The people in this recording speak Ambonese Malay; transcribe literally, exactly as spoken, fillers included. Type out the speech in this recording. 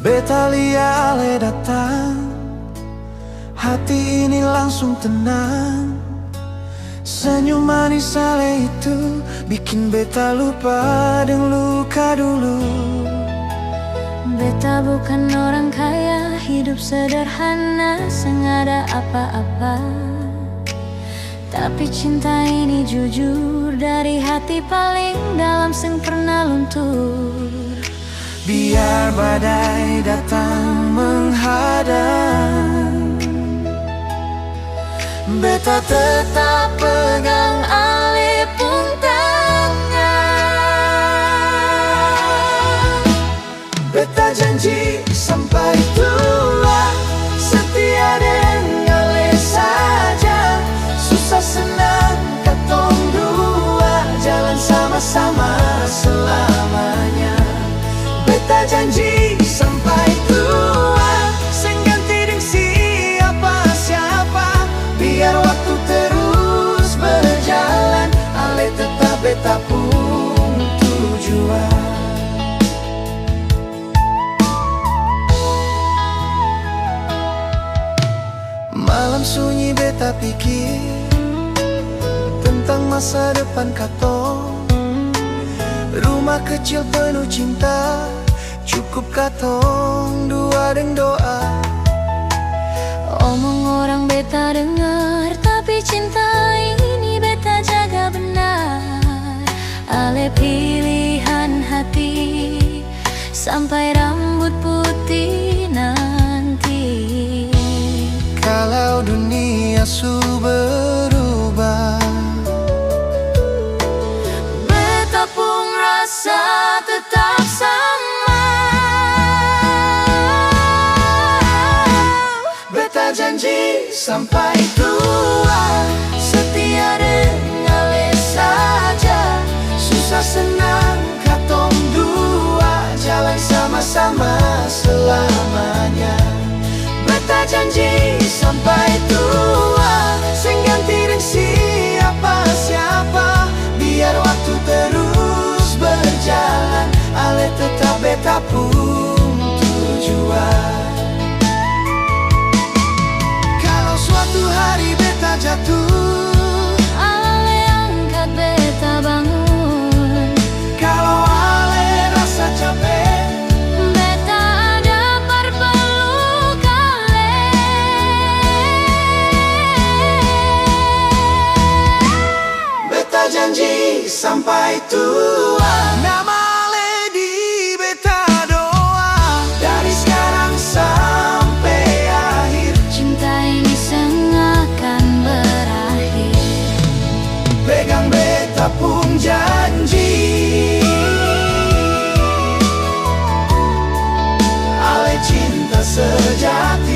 Beta lia ale datang, hati ini langsung tenang. Senyum manis ale itu bikin beta lupa deng luka dulu. Beta bukan orang kaya, hidup sederhana, seng ada apa-apa. Tapi cinta ini jujur, dari hati paling dalam, seng pernah luntur. Biar badai datang menghadang, beta tetap pegang ale pung tangan. Beta janji sampai tua, setia deng ale saja. Susah senang katong dua, jalan sama-sama selamanya. Beta janji sampai tua, seng ganti deng siapa-siapa. Biar waktu terus berjalan, ale tetap beta pung tujuan. Malam sunyi beta pikir tentang masa depan katong. Rumah kecil penuh cinta, cukup katong dua deng doa. Omong orang beta dengar, tapi cinta ini beta jaga benar. Ale pilihan hati sampai rambut putih nanti. Kalau dunia su berubah, beta pung rasa tetap sama. Beta janji sampai tua, setia deng ale saja. Susah senang katong dua, jalan sama-sama selamanya. Beta janji sampai tua, seng ganti deng siapa-siapa. Biar waktu terus berjalan, ale tetap beta pung tujuan. Kalo suatu hari beta jatuh, ale angkat beta bangun. Kalo ale rasa cape, beta ada par peluk ale. Beta janji sampai tua, nama ale di beta doa. Dari skarang sampe akhir, cinta ini seng akan berakhir. Pegang beta pung janji, ale cinta sejati.